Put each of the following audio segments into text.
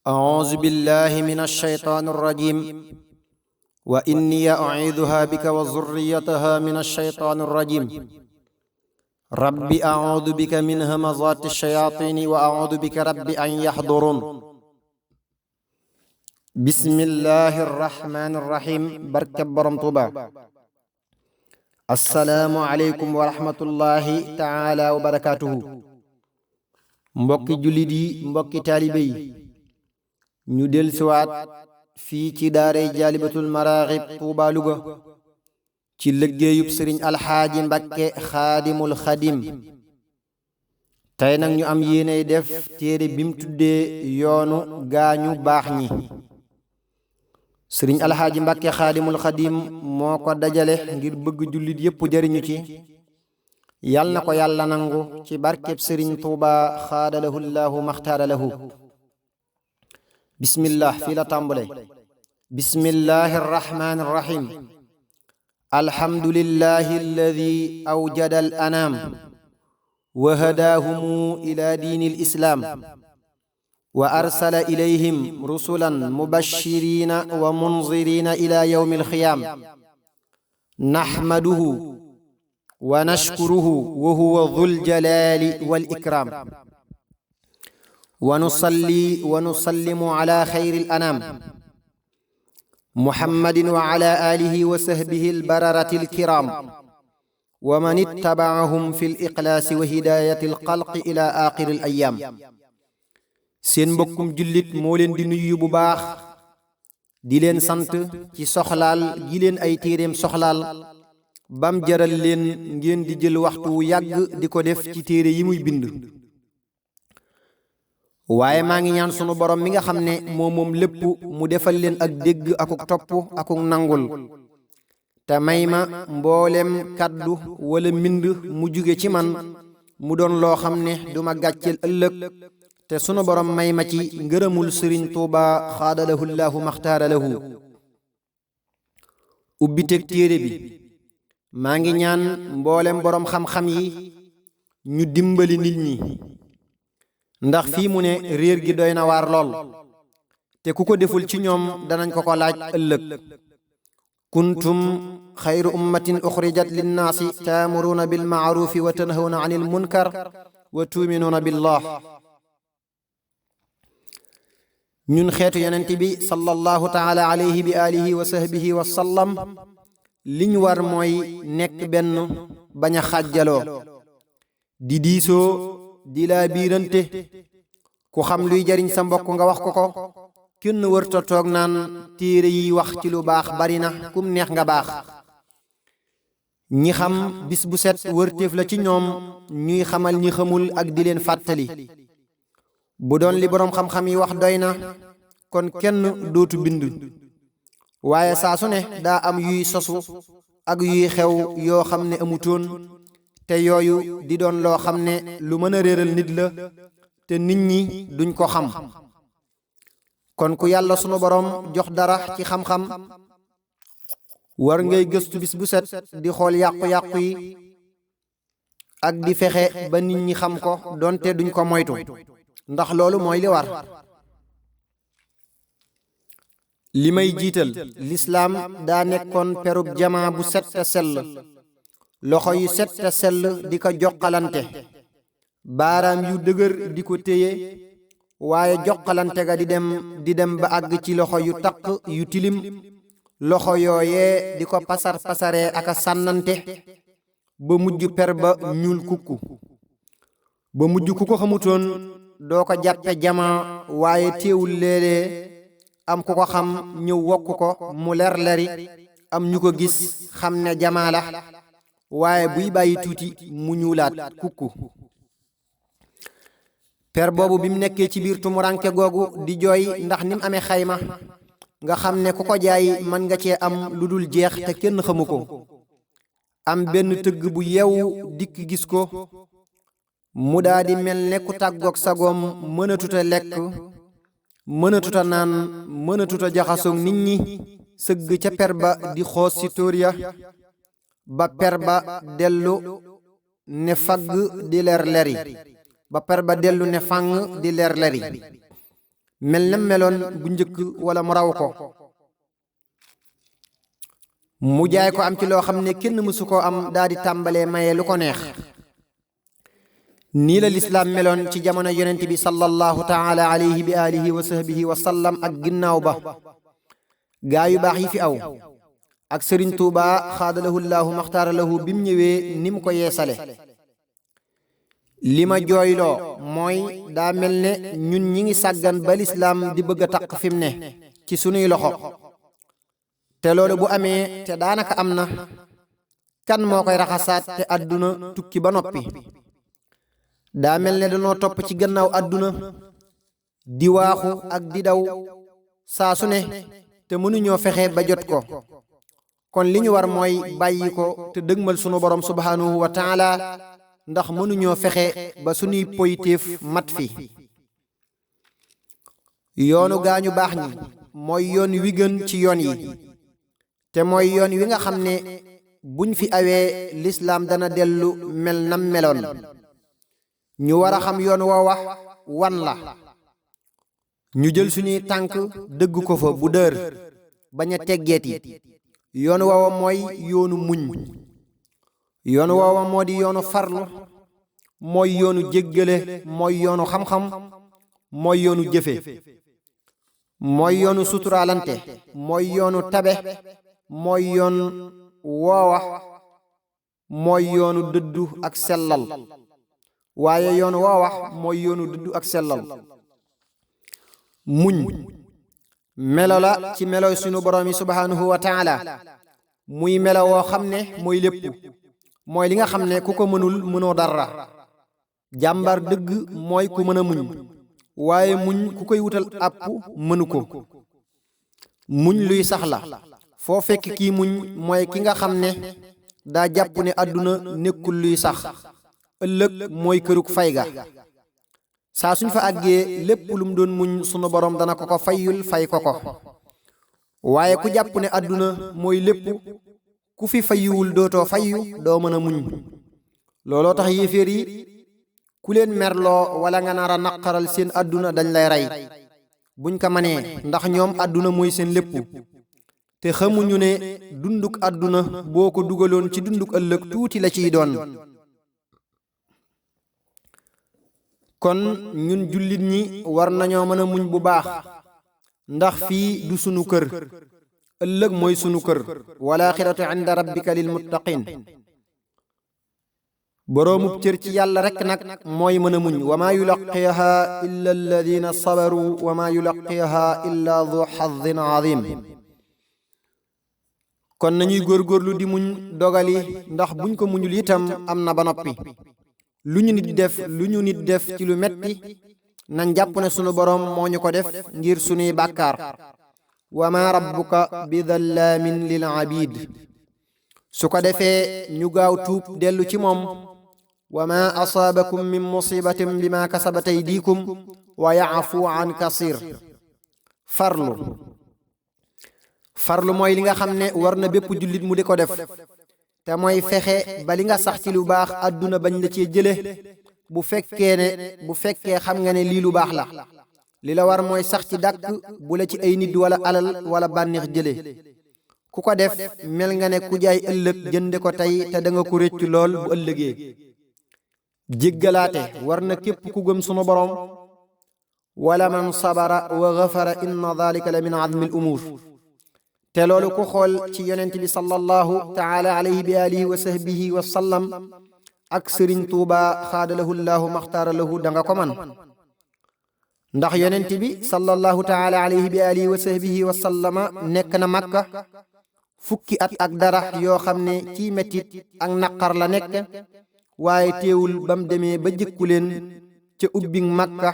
أعوذ بالله من الشيطان الرجيم وإني أعيذها بك وذريتها من الشيطان الرجيم رب أعوذ بك من همزات الشياطين وأعوذ بك رب أن يحضرون بسم الله الرحمن الرحيم بركة برم طوبى السلام عليكم ورحمة الله تعالى وبركاته mbokki jullit yi mbokki taalibe yi ñu del siwaat fii ci daaray jaalibatul maraaxib Tuuba Luga ci liggéeyub sëriñ alxaaji Mbakke xaadimul xadim tey nag ñu am yéenay def téere bim tuddee yoonu gaañu baax ñi sëriñ alxaaji Mbakke xaadimul xadim moo ko dajale ngir bëgg jullit yépp jariñu ci yal na ko yàlla nangu ci barkeb sëriñ Tuuba xaadalahu llaahu maxtaara lahu bismillah fii la tàmbale bismillahi arrahmani arrahim alhamdulillahi alladi awjada al anaam wa hadaahumu ila diini al islaam wa arsala ilayhim rusulan mubashirina wa munzirina ila yawmi alxiyaam naxmaduhu wa nashkuruhu wa huwa dhul jalaali wal ikraam wa nusalli wa nusallimu ala xayril anaam muhammadin wa ala aalihi wa sahbihi albararatil kiraam wa man ittaba'ahum fil iqlaasi wa hidaayatil xalqi ila aaxiril ayyaam. seen mbokkum jullit moo leen di nuyu bu baax di leen sant ci soxlaal gi leen ay téereem soxlaal bam jaral leen ngeen di jël waxtu wu yàgg di ko def ci téere yi muy bind. waaye maa ngi ñaan sunu borom mi nga xam ne moom lépp mu defal leen ak dégg akuk topp akuk nangul te may ma mboolem kàddu wala mbind mu jóge ci man mu doon loo xam ne duma gàcceel ëllëg te sunu borom may ma ci ngërëmul sëriñ Tuuba xaadalahu llaahu maxtaara lahu. ubbiteg téere bi maa ngi ñaan mboolem borom xam-xam yi ñu dimbali nit ñi ndax fii mu ne réer gi doy na waar lool te ku ko deful ci ñoom danañ ko laaj ëllëg. kuntum xayru ummatin uxrijat linnaasi taamuruuna bilmaarufi wa tanhawna anil munkar wa tuuminuuna billah. ñun xeetu yonent bi sallallahu taala alayhi bi alihi wa sahbihi wa sallam li ñu war mooy nekk benn bañ a xàjjaloo di diisoo di laa biirante ku xam luy jariñ sa mbokk nga wax ko ko kenn wërta toog naan téere yi wax ci lu baax bari na kum neex nga baax. ñi xam bis bu set wërteef la ci ñoom ñuy xamal ñi xamul ak di leen fàttali. bu doon li boroom xam-xam yi wax doy na kon kenn dootu bind waaye saa su ne daa am yuy sosu ak yuy xew yoo xam ne amutoon te yooyu di doon loo xam ne lu mën a réeral nit la te nit ñi duñ ko xam. kon ku yàlla sunu boroom jox dara ci xam-xam war ngay gëstu bis bu set di xool yàqu-yàqu yi ak di fexe ba nit ñi xam ko donte duñ ko moytu ndax loolu mooy li war. li may jiital lislaam daa nekkoon perub jamaa bu set te sell loxo yu set te sell di ko joxalante baaraam yu dëgër di ko téye waaye joxalante ga di dem ba àgg ci loxo yu taq yu tilim loxo yooyee di ko pasaree aka sànnante ba mujj per ba ñuul kukku ba mujj ku ko xamutoon doo ko jàppe jamaa waaye teewul léeg-léeg am ku ko xam ñëw wokk ko mu ler-leri am ñu ko gis xam ne jamaa la waaye buy bàyyi tuuti mu ñuulaat kukku. per boobu bi mu nekkee ci biir tumuranke googu di jooy ndax ni mu amee xayma nga xam ne ku ko jaay mën nga cee am lu dul jeex te kenn xamu ko. am benn tëgg bu yeewu dikk gis ko mu daa di mel ne ku tàggoog sagoom mënatuta lekk mënatuta naan mënatuta jaxasoog nit ñi sëgg ca per ba di xoos ci tóor ya ba per ba dellu ne fagg di leer leri ba per ba dellu ne fàng di leer leri mel na meloon bu njëkk wala mu raw ko, mu jaay ko am ci loo xam ne kenn mësu koo am daal di tàmbalee maye lu ko neex. nii la lislaam meloon ci jamono yonent bi sallallahu taala alayhi bi alihi wa sahbihi wa sallam ak ginnaaw ba. gaa yu baax yi fi aw ak sëriñ Tuuba xaadalahu llaahu maxtaara lahu bi mu ñëwee ni mu ko yeesale. li ma jooyloo mooy daa mel ne ñun ñi ngi sàggan ba lislaam di bëgg a taq fi mu ne ci sunuy loxo. te loolu bu amee te daanaka am na, kan moo koy raxasaat te àdduna tukki ba noppi. daa mel ne danoo topp ci gannaaw àdduna di waaxu ak di daw saa su ne te mënuñoo fexe ba jot ko. kon li ñu war mooy bàyyi ko te dëgmal sunu borom subhaanahu wa taala, ndax mënuñoo fexe ba sunuy poytéef mat fi. yoonu gaañu baax ñi mooy yoon wi gën ci yoon yi, te mooy yoon wi nga xam ne buñ fi awee lislaam dana dellu mel nam meloon. ñu war a xam yoon woowa wan la, ñu jël suñuy tànk dëgg ko fa bu dër bañ a teggeeti. yoon woowa mooy yoonu muñ, yoon woowa moo di yoonu farlu, mooy yoonu jéggale, mooy yoonu xam-xam, mooy yoonu jëfe, mooy yoonu suturaalante, mooy yoonu tabe, mooy yoon woowa mooy yoonu dëddu ak sellal. waaye yoon woowa mooy yoonu dëddu ak sellal. muñ melo la ci melo sunu borom yi subhaanahu wa taala, muy melo woo xam ne mooy lépp, mooy li nga xam ne ku ko mënul mënoo dara. jàmbar dëgg mooy ku mën a muñ, waaye muñ ku koy wutal àpp mënu ko. muñ luy sax la, foo fekk kii muñ mooy ki nga xam ne daa jàpp ne àdduna nekkul luy sax, ëllëg mooy kërug fay ga. saa suñ fa àggee lépp lu mu doon muñ sunu borom dana ko ko fayul fay ko ko. waaye ku jàpp ne àdduna mooy lépp, ku fi fayuwul dootoo fayu, doo mën a muñ. looloo tax yéeféer yi ku leen merloo wala nga nar a naqaral seen àdduna dañ lay rey buñ ko manee, ndax ñoom àdduna mooy seen lépp. te xamuñu ne dunduk àdduna boo ko dugaloon ci dunduk ëllëg tuuti la ciy doon. kon ñun jullit ñi war nañoo mën a muñ bu baax, ndax fii du sunu kër, ëllëg mooy sunu kër. walaaxiratu inda rabbika lil muttaqin. boroomub cër ci yàlla rekk nag mooy mën a muñ. wa maa yulaqiyaha illa alladina sabaru wa maa yulaqiyaha illa du xadin azim. kon nañuy góorgóorlu di muñ dogali, ndax buñ ko muñul itam am na ba noppi. lu ñu nit def ci lu metti nañ jàpp ne sunu boroom moo ñu ko def ngir sunuy bàkkaar. wa ma rabbuka bi dallaamin lil abid. su ko defee ñu gaaw tuub dellu ci moom. wa ma asaabakum min musibatin bima kasabat aydikum wa yaafu an kasir. farlu mooy li nga xam ne war na bépp jullit mu di ko def, te mooy fexe ba li nga sax ci lu baax àdduna bañ la cee jële. bu fekkee xam nga ne lii lu baax la, li la war mooy sax ci dàkk bu la ci ay nit wala alal wala bànneex jële. ku ko def mel nga ne ku jaay ëllëg jënde ko tey te da nga ko réccu lool bu ëllëgee. jéggalaate war na képp ku gëm sunu boroom. wala man sabara wa gafara inna dalika la min azmi al umuur. te loolu ku xool ci yonent bi sallallahu taala alayhi bi alihi wa sahbihi wa sallam ak sëriñ Tuuba xaadalahu llaahu maxtaara lahu da nga ko man. ndax yonent bi sallallahu taala alayhi bi alihi wa sahbihi wa sallama nekk na Makka fukki at ak dara yoo xam ne ci mettit ak naqar la nekk, waaye teewul bam demee ba jëkku leen ca ubbi Makka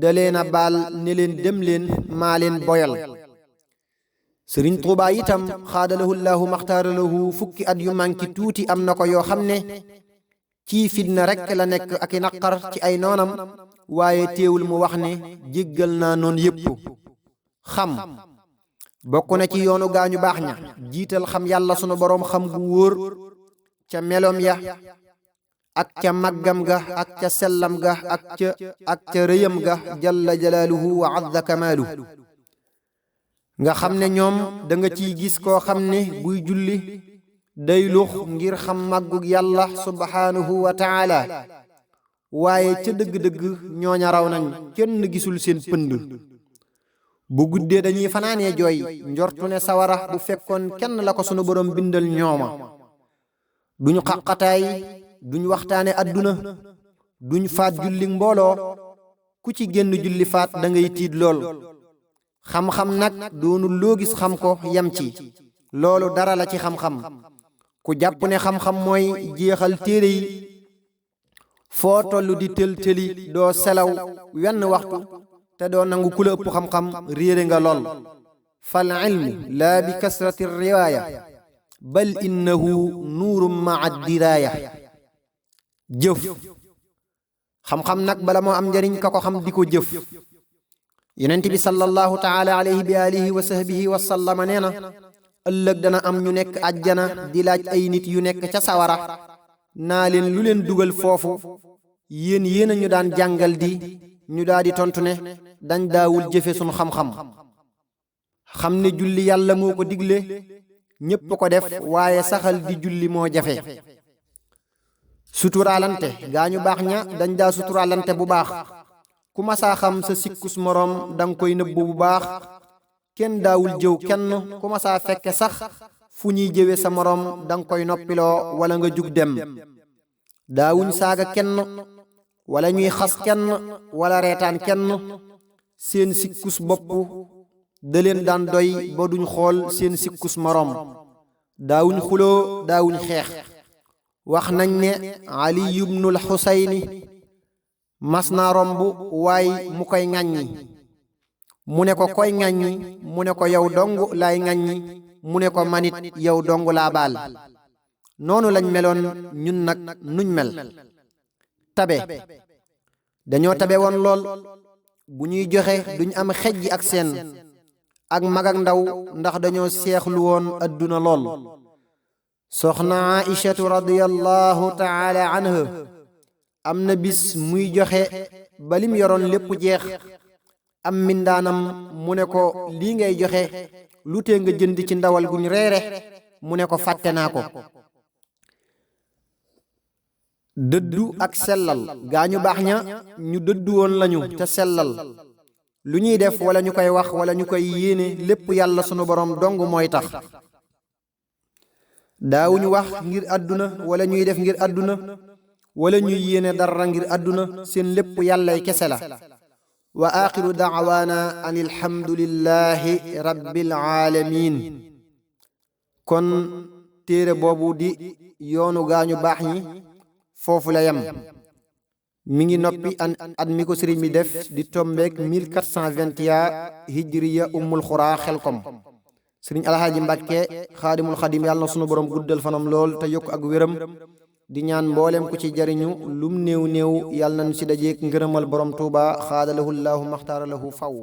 da leen a baal ne leen dem leen maa leen boyal. sëriñ Tuuba itam xaadalahu llaahu maxtaara lahu fukki at yu manki tuuti am na ko yoo xam ne ci fitna rekk la nekk ak i naqar ci ay noonam, waaye teewul mu wax ne jéggal naa noon yépp. xam bokk na ci yoonu gaañu baax ña jiital xam yàlla sunu boroom xam gu wóor ca meloom ya ak ca màggam ga ak ca sellam ga ak ca rëyam ga jalla jalaaluhu wa azza kamaaluhu nga xam ne ñoom da nga ciy gis koo xam ne buy julli day lux ngir xam màggug yàlla subhaanahu wa taala waaye ca dëgg-dëgg ñooña raw nañ kenn gisul seen pënd bu guddee dañuy fanaanee jooy njortu ne sawara bu fekkoon kenn la ko sunu borom bindal ñooma duñu xaqataay duñ waxtaane àdduna duñ faat julli mbooloo ku ci génn julli faat da ngay tiit lool xam-xam nag doonul loo gis xam ko yam ci loolu dara la ci xam-xam ku jàpp ne xam-xam mooy jeexal téere yi foo tollu di tël-tëli doo selaw wenn waxtu te doo nangu ku la ëpp xam-xam réere nga lool fal ilmu laa bi kasrati riwaaya bal innahu nuurum maa diraaya jëf xam-xam nag bala moo am njariñ ka ko xam di ko jëf yonent bi sallallahu taala alayhi bi alihi wa sahbihi wa sallama nee na ëllëg dana am ñu nekk àjjana di laaj ay nit yu nekk ca sawara naa leen lu leen dugal foofu yéen a ñu daan jàngal di ñu daal di tontu ne dañ daawul jëfe sunu xam-xam xam ne julli yàlla moo ko digle ñépp ko def waaye saxal di julli moo jafe suturaalante gaa ñu baax ña dañ daa suturaalante bu baax ku masaa xam sa sikkus moroom danga koy nëbbu bu baax kenn daawul jëw kenn ku masaa fekke sax fu ñuy jëwe sa moroom danga koy noppiloo wala nga jug dem daawuñ saaga kenn wala ñuy xas kenn wala reetaan kenn seen sikkus bopp da leen daan doy ba duñ xool seen sikkus moroom daawuñ xuloo daawuñ xeex wax nañ ne Ali ibnul Xusayni mas naa romb waaye mu koy ŋàññi mu ne ko koy ŋàññi mu ne ko yow dong laay ŋàññi mu ne ko manit yow dong laa baal noonu lañ meloon ñun nag nuñ mel tabe dañoo tabe woon lool bu ñuy joxe duñ am xejj ak seen ak mag ak ndaw ndax dañoo seexlu woon adduna lool soxna Aïchatu radiyallahu taala anha am na bis muy joxe ba lim yoroon lépp jeex am mindaanam mu ne ko lii ngay joxe lu tee nga jënd ci ndawal guñ reere mu ne ko fàtte naa ko dëddu ak sellal gaa ñu baax ña ñu dëddu woon lañu te sellal lu ñuy def wala ñu koy wax wala ñu koy yéene lépp yàlla sunu borom dong mooy tax daawuñu wax ngir àdduna wala ñuy def ngir àdduna wala ñuy yéene dara ngir àdduna seen lépp yàllay kese la wa axiru daawaana an alhamdulillahi rabbil alamin kon téere boobu di yoonu gaañu baax ñi foofu la yem mi ngi noppi at mi ko sëriñ bi def di tombeek 1421 hijriya ummul xuraa xelkom sëriñ alxaaji mbàkke xaadimul xadim yàlla na sunu borom guddal fanam lool te yokk ak wéram di ñaan mboolem ku ci jariñu lum néew néew yàlla nañu ci dajeek ngërëmal borom tuuba xaadalahu llaahu maxtaara lahu faw